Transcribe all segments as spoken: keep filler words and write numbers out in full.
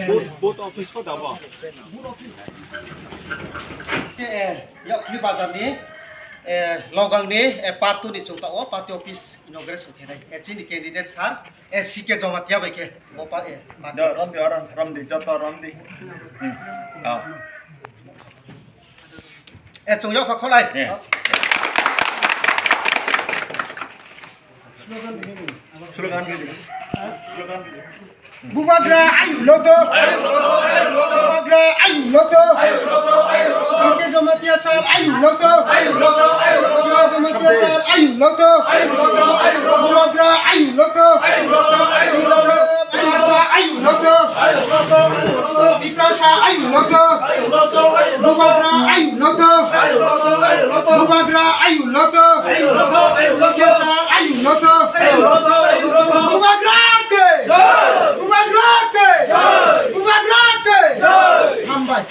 Booth, booth office ko dabo. Eh, Yakli bazar ni, eh, logang ni, eh, part two ni chwng tongo, party office inauguration khenai. Eh, chini candidate sir, eh, C K Jamatia bai khe, bo pa, eh, party Do, office. Romdi, oron, romdi, joto romdi. Hmm. Oh. Eh, chwng yok kha kholai. Yes. Slogan di. Slogan di. Bubagra ayu loto. Bubagra ayu loto. Sike Jamatia sir ayu loto. Sike Jamatia sir ayu loto. Bubagra ayu loto. Tiprasa ayu loto. Tiprasa ayu loto. Bubagra ayu loto. Bubagra ayu loto. Sokesa ayu loto. Bubagra ke. Bubagra ke. Bubagra ke. Hambai.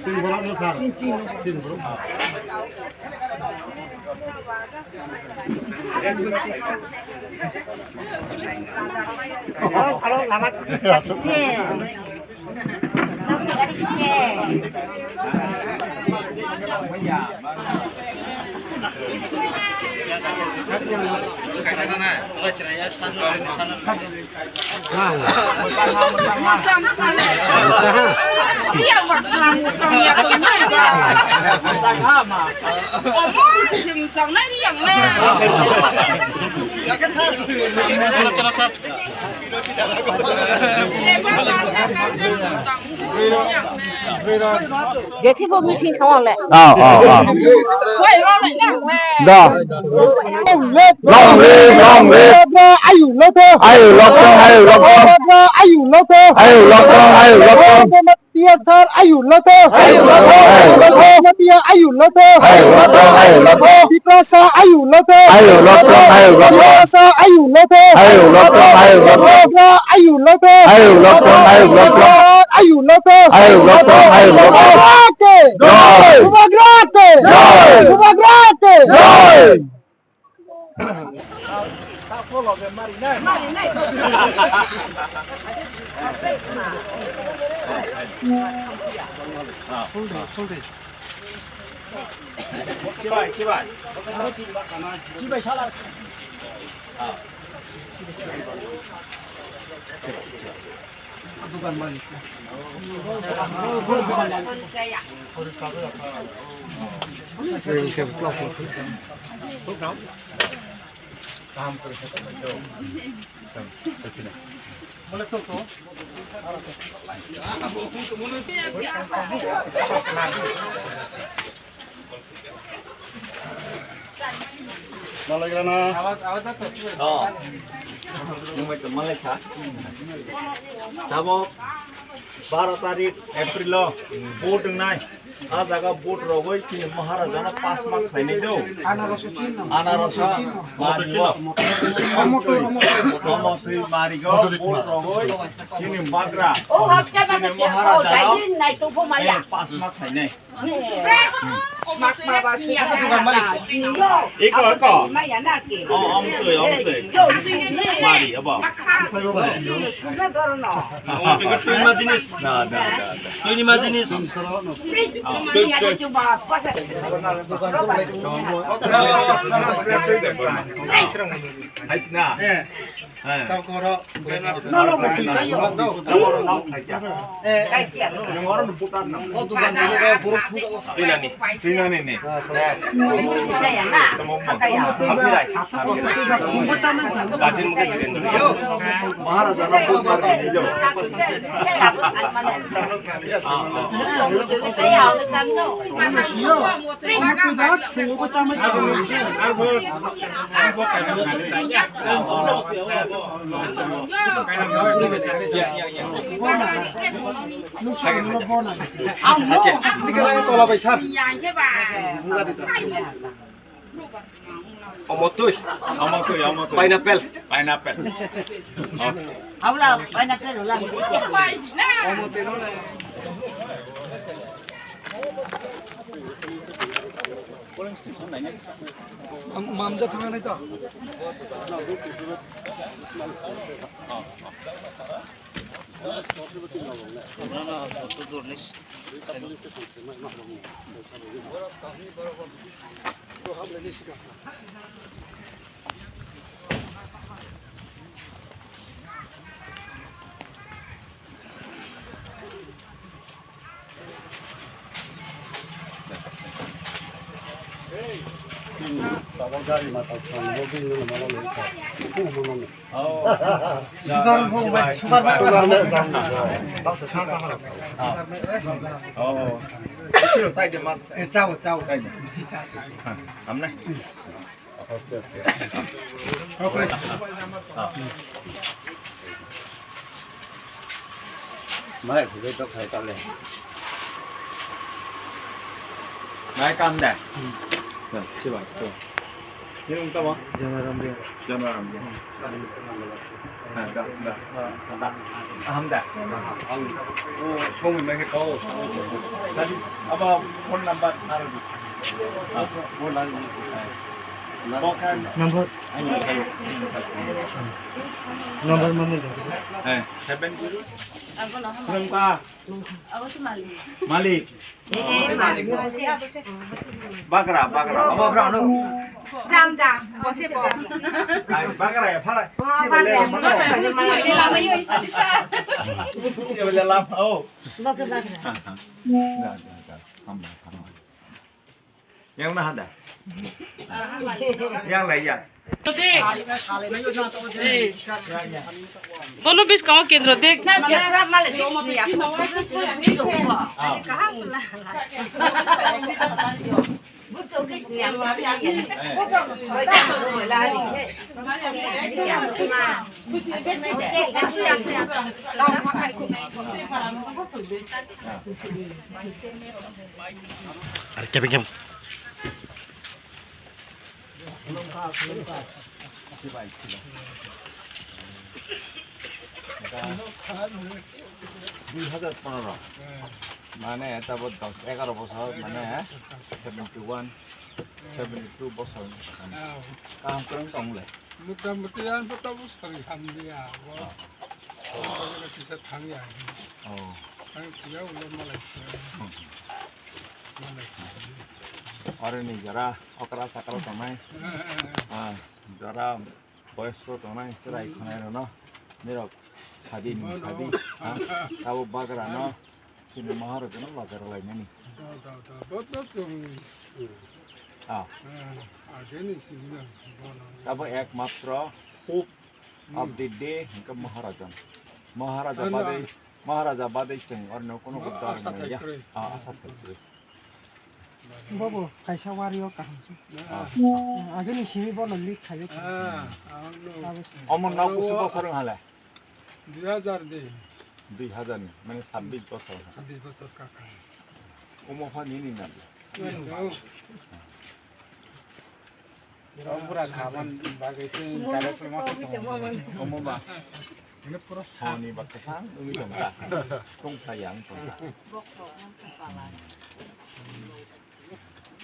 Chini borok no sir. Chini borok. Jethi bo meeting khawa le. Oh, oh, oh. Da. Long live, long live. Ayu loto. Ayu loto, ayu loto. Ayu loto. Ayu loto, ayu loto. Jamatia sir ayu loto. Ayu loto, ayu loto. Jamatia ayu loto. Ayu loto, ayu loto. Tiprasa ayu loto. Ayu loto, ayu loto. Tiprasa ayu loto. Ayu loto, ayu loto. Tiprasa ayu loto. Ayu loto, ayu loto. Ayu loto. Ayu loto, ayu loto. Bubagra ke. Jai. Bubagra ke. Jai. Bubagra ke. Jai. Chibai, chibai. Chibai sala. Dukan malik. Malaigrana. Oh. Nwng bai tong malai kha. Tabok baro tarik April o vote wngnai. A jaga vote rogwi chini Maharaja no pass mark khlainai do. Anaroso chinno. Anaroso. Anaroso chinno. Mari o. Omo twi mari go vote rogwi chini Bagra. O hakcha ba chini Maharaja no. Nai tu pho maya. Eh, pass mark khlainai. Iko, iko. Oh, amtwi, amtwi. Mari, abo. Amtwi ko twi ma Jinis. Da, da, da, da. Twi ni ma jinis. Ah, twi, twi. Hai sina. Eh. Tau koro. No, no, no, twi kai yo. Twi nani. Twi nani ni. Tamo mo. Hampirai. Hampirai. Gajin mo ke dilen. Maharaja na bhut mar ni jo. Ah, ah. Tola bai sir. Omo twi. Omo twi, omo twi. Pineapple. Pineapple. Okay. Habla pineapple hola. Mam-, mamja thangna nai to. Sugar bo bai, sugar bai. Sugar bai. Oh. Eh, chao, chao. Amne. Mai phugwi tok khai tale. Mai kam da. Hmm. Ya, siwa, siwa. Ni mung tamo? Janaram dia. Janaram dia. Hmm. Ha, da, da. Ha, da. Aham da. Ang, oh, song mai ke kau. Tadi apa phone number taruh di. Ah, phone number. Number. Number mana dia? Eh, seven zero. Apa nama? Belum kah? Apa sih Malik? Malik. Bagra, bagra. Jam, jam. Bose bo. Ai, bagra ya, phala. Sibele, lama yo, isa, isa. Sibele, lama, oh. Bagra, bagra. Ha, ha. Da, da, da. Hambai, hambai. Yang na hada? Yang lai ya. Bono bis kawa kendro dek. Are kebeng kebeng. Dui hajar pondro. Mane, tabot dos, egaro bosor, mane, seventy one, seventy two bosor. Kaham kwrwng tong le? Mota moti ang kota bosor hamliya. Kisa thangya. Oh. Ang siya ulo malai siya. Oro ni jora okra chakra tongnai. Ah, jora boyosko tongnai, chwrai khwnai rwno. Nirok sadi ni sadi. Ha? Abo bagra no. Chini Maharaja no bagra lainani. Ah. Abo ekmatro hope of the day hwnkhe Maharaja. Maharaja badai Maharaja badai chwng orno kono gudar manya. Ah, asa thaikrwi. Bobo, kaisa wario kaham se. Ah. Agini simi bono leak khayo. Omo nok kusu bosor wng hale? Dui hajar de. Dui hajar ni, mane sabbish bosor. Sabbish bosor kaka. Omo pha nini na. Omo pura khaman bagwi se kare se masa tongo. Omo ba. Ini pura soni ba kwchang wngwi tong ta. Tong ta yang tong ta.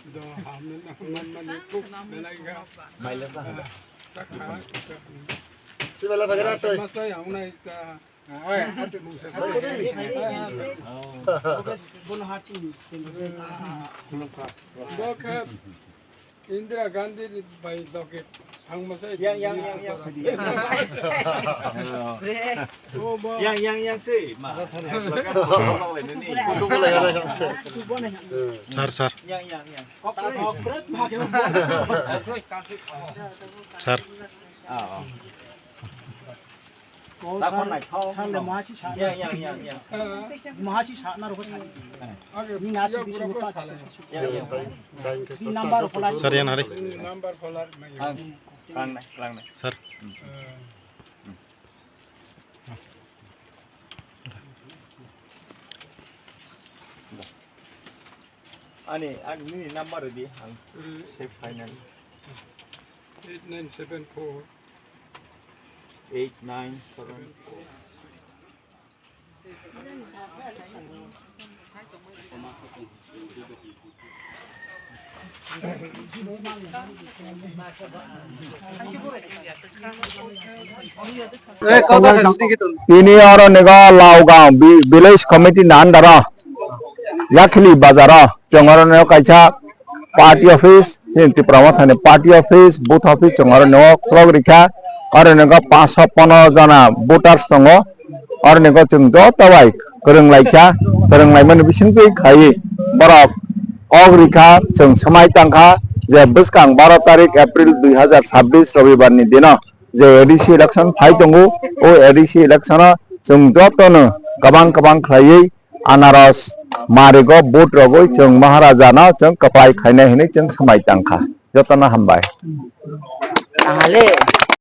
Do hamne na man man kuk belai ga. Maila sa hada. Sakha. Sibala bagara toi. Masa yang nai ta. Bo khe Indira Gandhi ni bai doke thangma sai. Yang, yang, yang, yang. Oh, bo. Yang, yang, yang se. Ma. Kutu bolai ada yang se. Sir, sir. Yang, yang, yang. Sir. Ah, ah. Kok sanai, kok sanai, mahasi sanai. Ya, ya, ya, ya. Mahasi sanai, rokok sanai. Ni nasi bisa lupa. Ya, ya. Ni number phola. Sarian hari. Number phola. Ang, lang nai, lang nai. Sir. Ani, ani nini number di, ang save final. Eight nine seven four. Eight nine seven four. Tini oro nigo Laogang vi-, village committee ni under o Yakhili bazar o chwng oro nigo kaisa party office, chini Tipra Motha ni party office, booth office chwng oro nigo khulok rikha. Oro nigo panch sho pondro jona voters tongo. Oro nigo chwng joto bai kwrwng laikha, kwrwng laimani bisingtwi khaiwi borok kok rikha, chwng swmai tangkha je bwskang baro tarik April dui hazar chabbish Robibar ni dino je A D C election phai tongo, o A D C election o chwng jotono kwbang kwbang khlaiwi anaros marigo vote rogwi chwng Maharaja no chwng kwplai khainai hinwi chwng swmai tangkha. Jotono hambai. Ang le.